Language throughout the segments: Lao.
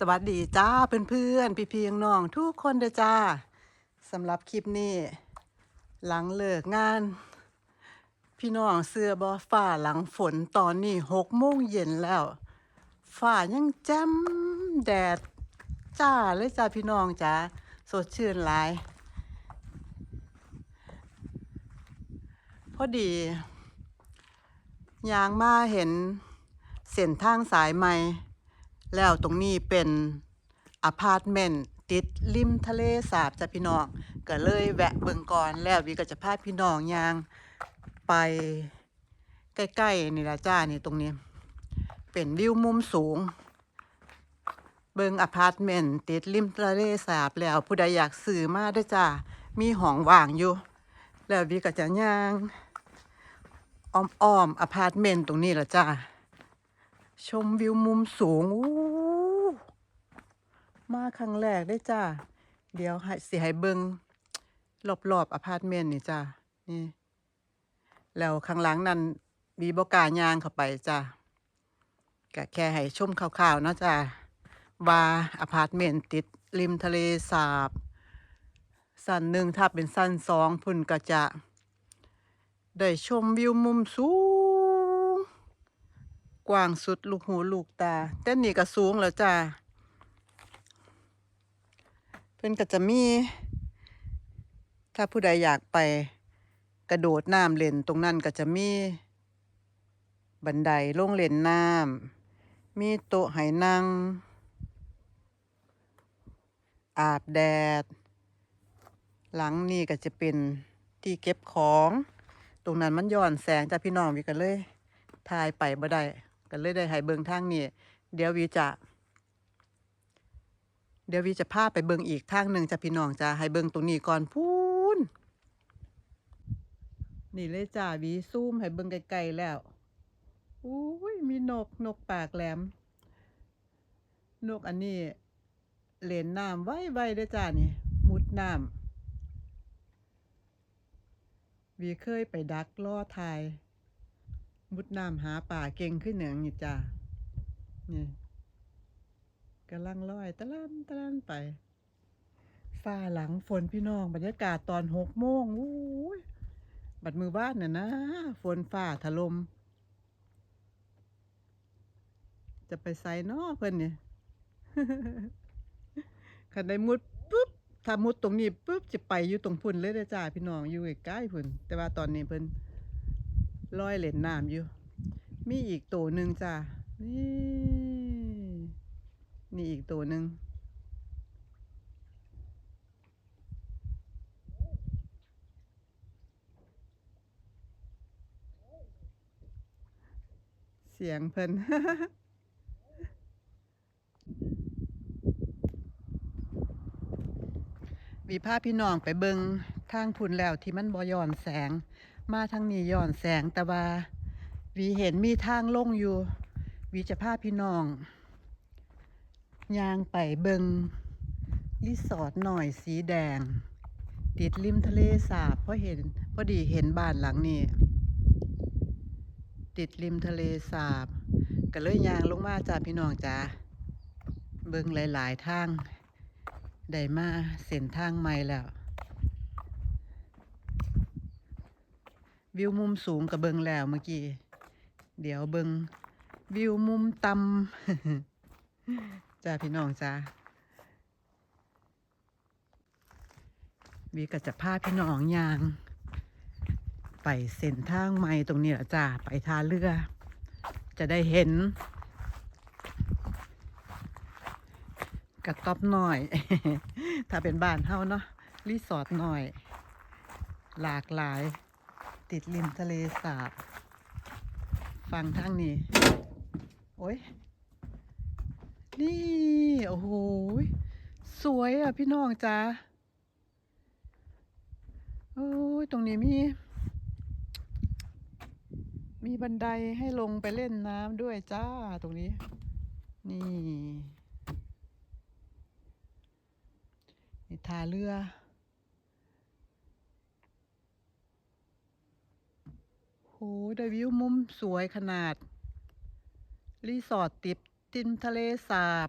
ະຫວັດດີຈ້າເພື່ອນໆ ພີ່ໆ ນ້ອງໆ ທຸກຄົນເດີຈ້າ. ສຳລັບຄລິບນີ້ ຫຼັງເລີກງານ ພີ່ນ້ອງເຊື່ອບໍ່ ຟ້າຫຼັງຝົນ ຕອນນີ້ຫົກໂມງເຢັນແລ້ວ ຟ້າຍັງແຈ່ມ ແດດຈ້າເລີຍຈ້າ ພີ່ນ້ອງຈ້າ ສົດຊື່ນຫຼາຍ. ພໍດີຍ່າງມາເຫັນເສັ້ນທາງສາຍໃໝ່ ແລ້ວຕົງນີ້ເປັນອາພາດເມັນຕິດລິມທະເລສາບຈ້າ ພີ່ນ້ອງ ກະເລີຍແວະເບິ່ງກ່ອນ ແລ້ວວິກະຈະພາພີ່ນ້ອງຍ່າງໄປໃກ້ໆ ນີ້ລະຈ້າ. ນີ້ຕົງນີ້ເປັນວິວມຸມສູງ ເບິ່ງອາພາດເມັນຕິດລິມທະເລສາບແລ້ວ ຜູ້ໃດຢາກຊື້ມາເດີຈ້າ ມີຫ້ອງວ່າງຢູ່. ແລ້ວວິກະຈະຍ່າງອ້ອມໆ ອາພາດເມັນຕົງນີ້ລະຈ້າ ຊົມວິວມຸມສູງ. ໂອ້ ມາຄັ້ງແລກເດ້ຈ້າ. ດຽວໃຫ້ ຊິໃຫ້ເບິ່ງລອບໆ ອາພາດເມັນນີ້ຈ້າ ນີ້ ແລ້ວຂ້າງຫຼັງນັ້ນວີບໍ່ກ້າຍ່າງເຂົ້າໄປຈ້າ ກະແຄ່ໃຫ້ຊົມຄ່າວໆ ເນາະຈ້າ ວ່າອາພາດເມັນຕິດລິມທະເລສາບ ຊັ້ນໜຶ່ງ ຖ້າເປັນຊັ້ນສອງພຸ້ນກະຈະ ໄດ້ຊົມວິວມຸມສູງ ກວ້າງສຸດລູກຫູລູກຕາ ແຕ່ນີ້ກະສູງແລ້ວຈ້າ. ເພິ່ນກະຈະມີ ຖ້າຜູ້ໃດຢາກໄປກະໂດດນ້ຳຫຼິ້ນ ຕົງນັ້ນກະຈະມີບັນໄດລົງຫຼິ້ນນ້ຳ ມີໂຕະໃຫ້ນັ່ງ ອາບແດດ. ຫຼັງນີ້ກະຈະເປັນທີ່ເກັບຂອງ ຕົງນັ້ນມັນຍ້ອນແສງຈ້າ ພີ່ນ້ອງ ວິກະເລີຍຖ່າຍໄປບໍ່ໄດ້ ກະເລີຍໄດ້ໃຫ້ເບິ່ງທາງນີ້. ດຽວວິຈະ ດຽວວິຈະພາໄປເບິ່ງອີກທາງໜຶ່ງຈ້າ ພີ່ນ້ອງຈ້າ ໃຫ້ເບິ່ງຕົງນີ້ກ່ອນພຸ້ນ. ນີ້ເລີຍຈ້າ ວິຊູມໃຫ້ເບິ່ງໃກ້ໆແລ້ວ. ໂອ້ຍ ມີນົກ ນົກປາກແຫຼມ. ນົກອັນນີ້ ເຫຼັນນ້ຳໄວໆເດີຈ້ານີ້ ມຸດນ້ຳ. ວີເຄີຍໄປດັກລໍຖ່າຍ ມຸດນ້ຳຫາປາເກັ່ງຄືຫຍັງນີ້ຈ້າ. ນີ້ ກຳລັງລອຍຕະລັນຕະລັນໄປ. ຟ້າຫຼັງຝົນ ພີ່ນ້ອງ ບັນຍາກາດຕອນຫົກໂມງ. ໂອ້ຍ ບັດມື້ວານນັ້ນນະ ຝົນຟ້າຖະຫຼົ່ມ. ຈະໄປໃສເນາະເພິ່ນນີ້? ຄັນໄດ້ມຸດປຶບ ຖ້າມຸດຕົງນີ້ປຶບ ຈະໄປຢູ່ຕົງພຸ້ນເລີຍເດີຈ້າ ພີ່ນ້ອງ ຢູ່ໃກ້ໆພຸ້ນ. ແຕ່ວ່າຕອນນີ້ເພິ່ນລອຍເຫຼັນນ້ຳຢູ່. ມີອີກໂຕໜຶ່ງຈ້າ ນີ້ ນີ້ອີກໂຕໜຶ່ງ. ສຽງເພິ່ນ ວິພາພີ່ນ້ອງໄປເບິ່ງທາງພຸ້ນແລ້ວ ທີ່ມັນບໍ່ຍ້ອນແສງ ມາທາງນີ້ຍ້ອນແສງ. ແຕ່ວ່າວິເຫັນມີທາງລົງຢູ່ ວິຈະພາພີ່ນ້ອງ ຍ່າງໄປເບິ່ງຣີສອດນ້ອຍສີແດງ ຕິດລິມທະເລສາບ. ພໍເຫັນ ພໍດີເຫັນບ້ານຫຼັງນີ້ ຕິດລິມທະເລສາບ ກະເລີຍຍ່າງລົງມາຈ້າ ພີ່ນ້ອງຈ້າ. ເບິ່ງຫຼາຍໆທາງ ໄດ້ມາເສັ້ນທາງໃໝ່ແລ້ວ. ວິວມຸມສູງກະເບິ່ງແລ້ວມື້ກີ້ ດຽວເບິ່ງວິວມຸມຕ່ຳ ຈ້າ ພີ່ນ້ອງຈ້າ. ວິກະຈະພາພີ່ນ້ອງຍ່າງໄປເສັ້ນທາງໃໝ່ຕົງນີ້ລະຈ້າ ໄປທ່າເຮືອ ຈະໄດ້ເຫັນກະຕັອບນ້ອຍ ຖ້າເປັນບ້ານເຮົາເນາະ ຣີສອດນ້ອຍ ຫຼາກຫຼາຍ ຕິດລິມທະເລສາບ ຝັ່ງທາງນີ້. ໂອ້ຍ ນີ້ ໂອ້ໂຫ ສວຍອະ ພີ່ນ້ອງຈ໋າ. ໂອ້ຍ ຕົງນີ້ມີ ມີບັນໄດໃຫ້ລົງໄປຫຼິ້ນນ້ຳດ້ວຍຈ້າ ຕົງນີ້. ນີ້ ນີ້ທ່າເຮືອ. ໂຫ ໄດ້ວິວມຸມສວຍຂະໜາດ ຣີສອດຕິດ ຕິມທະເລສາບ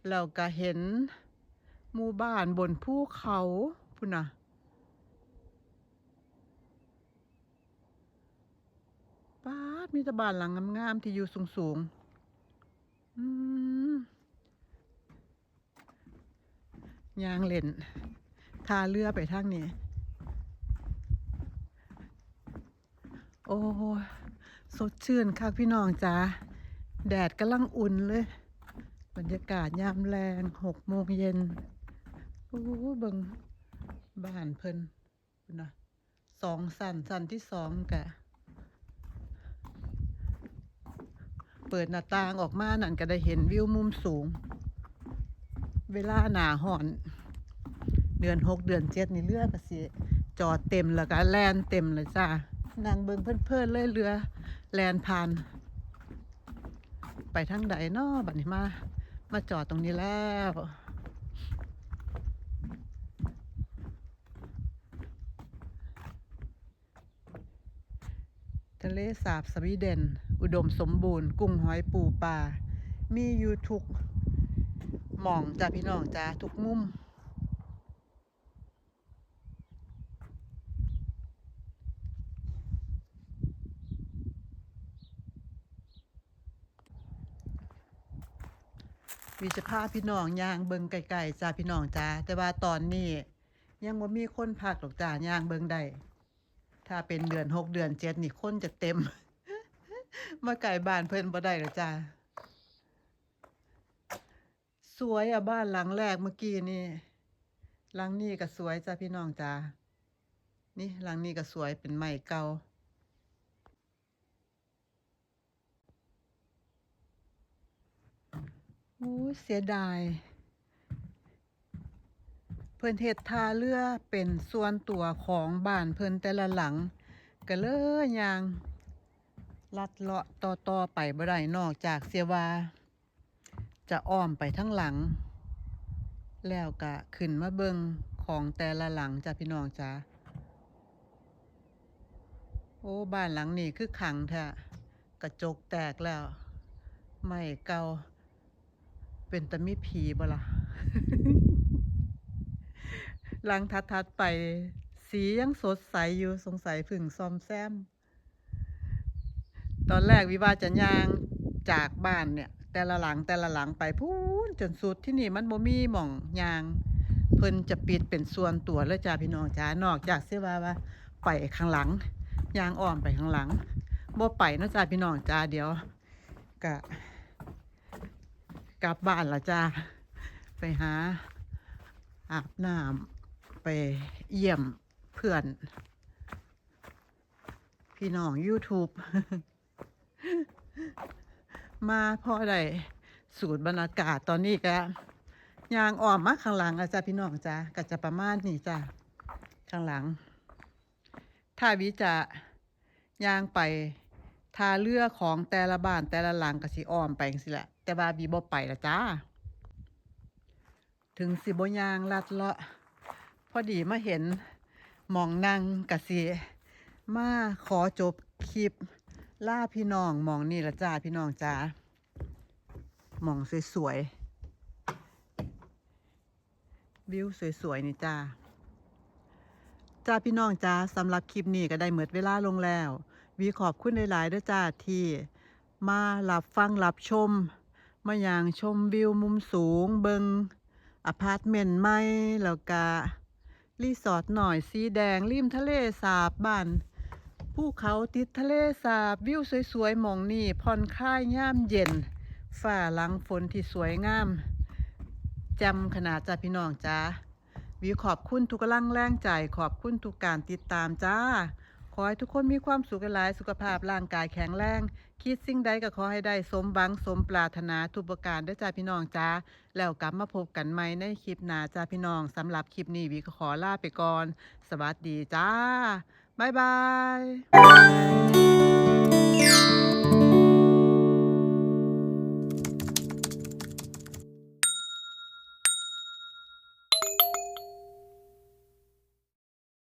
ແລ້ວກະເຫັນໝູ່ບ້ານບົນພູເຂົາພຸ້ນນະ. ປາດ ມີແຕ່ບ້ານຫຼັງງາມໆ ທີ່ຢູ່ສູງໆ. ອືມ ຍ່າງເລ່ນທ່າເຮືອໄປທາງນີ້. ໂອ້ຍ ສົດຊື່ນຄັກພີ່ນ້ອງຈ໋າ, ແດດກຳລັງອຸ່ນເລີຍ. ບັນຍາກາດຍາມແລງ ຫົກໂມງເຢັນ. ໂອ້ ເບິ່ງບ້ານເພິ່ນ ພຸ້ນນະ ສອງຊັ້ນ, ຊັ້ນທີສອງກະ ເປີດໜ້າຕ່າງອອກມານັ້ນກະໄດ້ເຫັນວິວມຸມສູງ. ເວລາໜ້າຮ້ອນ ເດືອນຫົກ ເດືອນເຈັດນີ້ ເຮືອກະຊິຈອດເຕັມ ແລ້ວກະແລ່ນເຕັມເລີຍຈ້າ. ນັ່ງເບິ່ງເພີນໆເລີຍ ເຮືອແລ່ນຜ່ານ. ໄປທາງໃດນໍ ບັດນີ້ ມາ ມາຈອດຕົງນີ້ແລ້ວ. ທະເລສາບສະວີເດັນ ອຸດົມສົມບູນ, ກຸ້ງຫອຍປູປາ ມີຢູ່ທຸກໝ່ອງຈ້າ ພີ່ນ້ອງຈ໋າ, ທຸກມຸມ. ວີຈະພາພີ່ນ້ອງຍ່າງເບິ່ງໃກ້ໆ ຈ້າ ພີ່ນ້ອງຈ໋າ, ແຕ່ວ່າຕອນນີ້ຍັງບໍ່ມີຄົນພັກດອກຈ້າ, ຍ່າງເບິ່ງໄດ້. ຖ້າເປັນເດືອນຫົກ ເດືອນເຈັດນີ້ ຄົນຈະເຕັມ, ມາໃກ້ບ້ານເພິ່ນບໍ່ໄດ້ແລ້ວຈ້າ. ສວຍອະ ບ້ານຫຼັງແລກເມື່ອກີ້ນີ້. ຫຼັງນີ້ກະສວຍຈ້າ ພີ່ນ້ອງຈ໋າ. ນີ້ ຫຼັງນີ້ກະສວຍ ເປັນໄມ້ເກົ່າ. ໂອ້ຍ ເສຍດາຍ, ເພິ່ນເຮັດທ່າເຮືອເປັນສ່ວນຕົວຂອງບ້ານເພິ່ນແຕ່ລະຫຼັງ, ກະເລີຍຍ່າງລັດເລາະຕໍ່ໆໄປບໍ່ໄດ້ ນອກຈາກເສຍວ່າ ຈະອ້ອມໄປທາງຫຼັງ ແລ້ວກະຂຶ້ນມາເບິ່ງຂອງແຕ່ລະຫຼັງຈ້າ ພີ່ນ້ອງຈ໋າ. ໂອ້ ບ້ານຫຼັງນີ້ຄືຂັງແທ້, ກະຈົກແຕກແລ້ວ, ໄມ້ເກົ່າ, ເປັນຕາມີຜີບໍ່ລະ? ຫຼັງຖັດໆໄປ ສີຍັງສົດໃສຢູ່, ສົງໄສເພິ່ງສ້ອມແຊມ. ຕອນແລກວິວ່າຈະຍ່າງຈາກບ້ານເນຍ ແຕ່ລະຫຼັງ ແຕ່ລະຫຼັງໄປພຸ້ນຈົນສຸດ, ທີ່ນີ້ມັນບໍ່ມີໝ່ອງຍ່າງ, ເພິ່ນຈະປິດເປັນສ່ວນຕົວເລີຍຈ້າ ພີ່ນ້ອງຈ໋າ, ນອກຈາກຊິວ່າ ວ່າໄປຂ້າງຫຼັງ, ຍ່າງອ້ອມໄປຂ້າງຫຼັງ, ບໍ່ໄປເນາະຈ້າ ພີ່ນ້ອງຈ໋າ. ດຽວກະກັບບ້ານລະຈ້າ, ໄປຫາອາບນ້ຳ, ໄປຢ້ຽມເພື່ອນ ພີ່ນ້ອງຢູທູບ ມາພໍໄດ້ສູດບັນຍາກາດ. ຕອນນີ້ກະຍ່າງອ້ອມມາຂ້າງຫຼັງລະຈ້າ ພີ່ນ້ອງຈ໋າ, ກະຈະປະມານນີ້ຈ້າ ຂ້າງຫຼັງ. ຖ້າວິຈະຍ່າງໄປທ່າເຮືອຂອງແຕ່ລະບ້ານແຕ່ລະຫຼັງ ກະຊິອ້ອມໄປຈັ່ງຊີ້ແຫຼະ, ແຕ່ວ່າວິບໍ່ໄປລະຈ້າ. ເຖິງຊິບໍ່ຍ່າງລັດເລາະ, ພໍດີມາເຫັນໝ່ອງນັ່ງ, ກະຊິມາຂໍຈົບຄລິບລາພີ່ນ້ອງໝ່ອງນີ້ລະຈ້າ ພີ່ນ້ອງຈ໋າ. ໝ່ອງສວຍໆ, ວິວສວຍໆນີ້ຈ້າ. ຈ້າ ພີ່ນ້ອງຈ໋າ, ສຳລັບຄລິບນີ້ກະໄດ້ໝົດເວລາລົງແລ້ວ. ວິຂອບຄຸນຫຼາຍໆເດີຈ້າ ທີ່ ມາຮັບຟັງຮັບຊົມ, ມາຍ່າງຊົມວິວມຸມສູງ, ເບິ່ງອາພາດເມັນໃໝ່, ແລ້ວກະຣີສອດນ້ອຍສີແດງລິມທະເລສາບ, ບ້ານພູເຂົາຕິດທະເລສາບ, ວິວສວຍໆໝ່ອງນີ້, ຜ່ອນຄາຍຍາມເຢັນ, ຟ້າຫຼັງຝົນທີ່ສວຍງາມ, ແຈ່ມຂະໜາດຈ້າ ພີ່ນ້ອງຈ໋າ. ວິວຂອບຄຸນທຸກກຳລັງແຮງໃຈ, ຂອບຄຸນທຸກການຕິດຕາມຈ້າ. ຂໍໃຫ້ທຸກຄົນມີຄວາມສຸກຫຼາຍໆ, ສຸຂະພາບຮ່າງກາຍແຂງແຮງ, ຄິດສິ່ງໃດກໍຂໍໃຫ້ໄດ້ສົມຫວັງສົມປາດຖະໜາທຸກປະການເດີຈ້າ ພີ່ນ້ອງຈ໋າ. ແລ້ວກັບມາພົບກັນໃໝ່ໃນຄລິບໜ້າຈ້າ ພີ່ນ້ອງ. ສຳລັບຄລິບນີ້ ວິກໍຂໍລາໄປກ່ອນ. ສະຫວັດດີຈ້າ. ບາຍບາຍ.